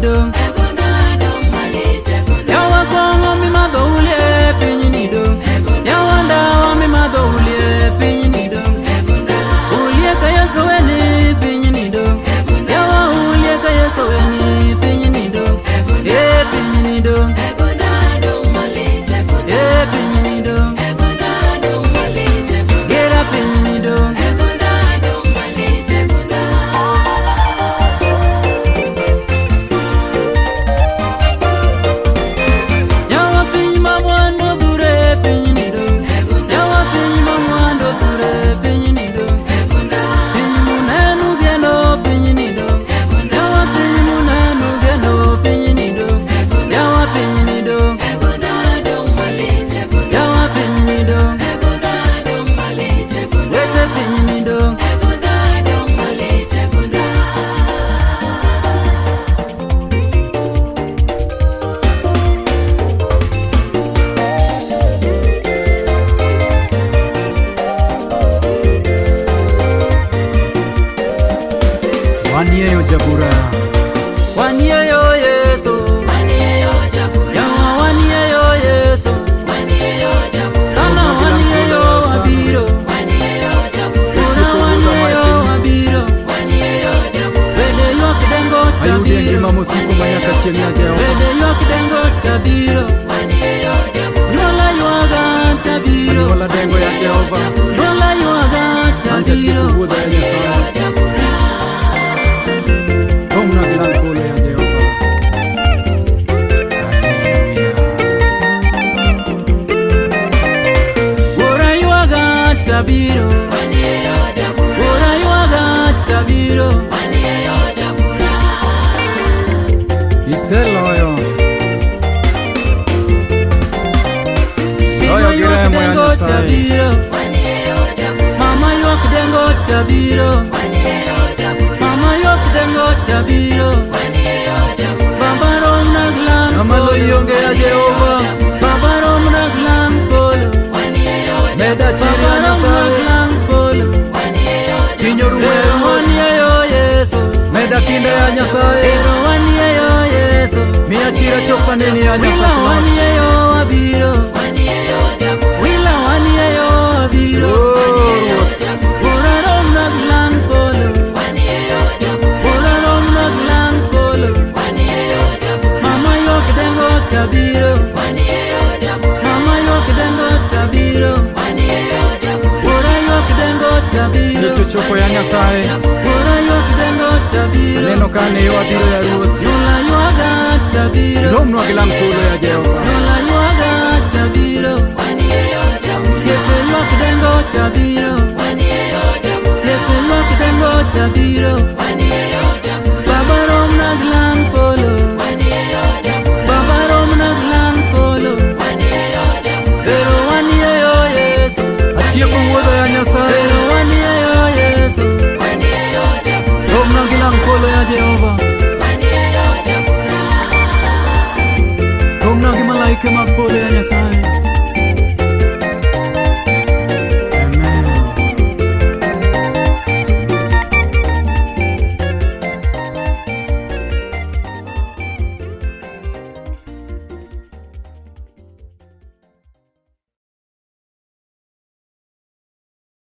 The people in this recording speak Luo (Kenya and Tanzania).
dong'. Yawa kong'o mimadho ulie pinyni dong'. Yawa ndawa mimadho ulie pinyni dong'. Ulie ka Yesu weni pinyni dong'. Yawa ulie ka Yesu weni pinyni dong'. E pinyni dong'. E pinyni dong'. Gera pinyni dong'. Yawa piny ma mwandu odhure pinyni dong'. Yawa piny ma mwandu odhure pinyni dong'. Piny munenu geno pinyni dong'. Yawa piny munenu geno pinyni dong'. Yawa pinyni dong'. Yawa pinyni dong'. Weche pinyni dong'. Wanieyo jabura. Wanieyo Yesu. Yawa wanieyo Yesu. Sana wanieyo wabiro. Ora wanieyo wabiro. Bede ywak dengo Ayudie tabiro. ngima mosiko manyaka chieng' ya Jehova. Bede ywak dengo tabiro. Nyuola ywaga tabiro. Anyuola dengo ya Jehova. Nyuola ywaga An jatieko tabiro. wuodha ya Nyasaye. Romna gi lang polo ya Jehova. Haleluya. Ora ywaga tabiro. Ora ywaga tabiro. Iseloyo. Piny Loyo gi ywak remo ya dengo Nyasaye. tabiro. Mama ywak dengo tabiro. Mama ywak dengo tabiro. Baba romna glan Ng'ama loyi onge ya Jehova. Baba romna glan polo. Meda chir Baba ya romna Nyasaye. glan polo. Piny orumo ya Ero Ruoth. wanieyo Yesu. Meda kinda ya Nyasaye. Ero wanieyo Yesu. Miya chir achop aneni ya Wila Nyasach loch. wanieyo wabiro. Wila wanieyo wabiro. Oh, Ruoth. Ora romna glan polo. Ora romna glan polo. Mama ywak dengo tabiro. Mama ywak dengo tabiro. Ora ywak dengo tabiro. Seche ochopo ya Nyasaye. Ora ywak dengo tabiro. Aneno ka ne yo abiro ya Ruoth. Yola ywaga tabiro. Romnwa gi lang polo ya Jehova. Yola ywaga tabiro. Siepe ywak dengo tabiro. Siepe ywak dengo tabiro.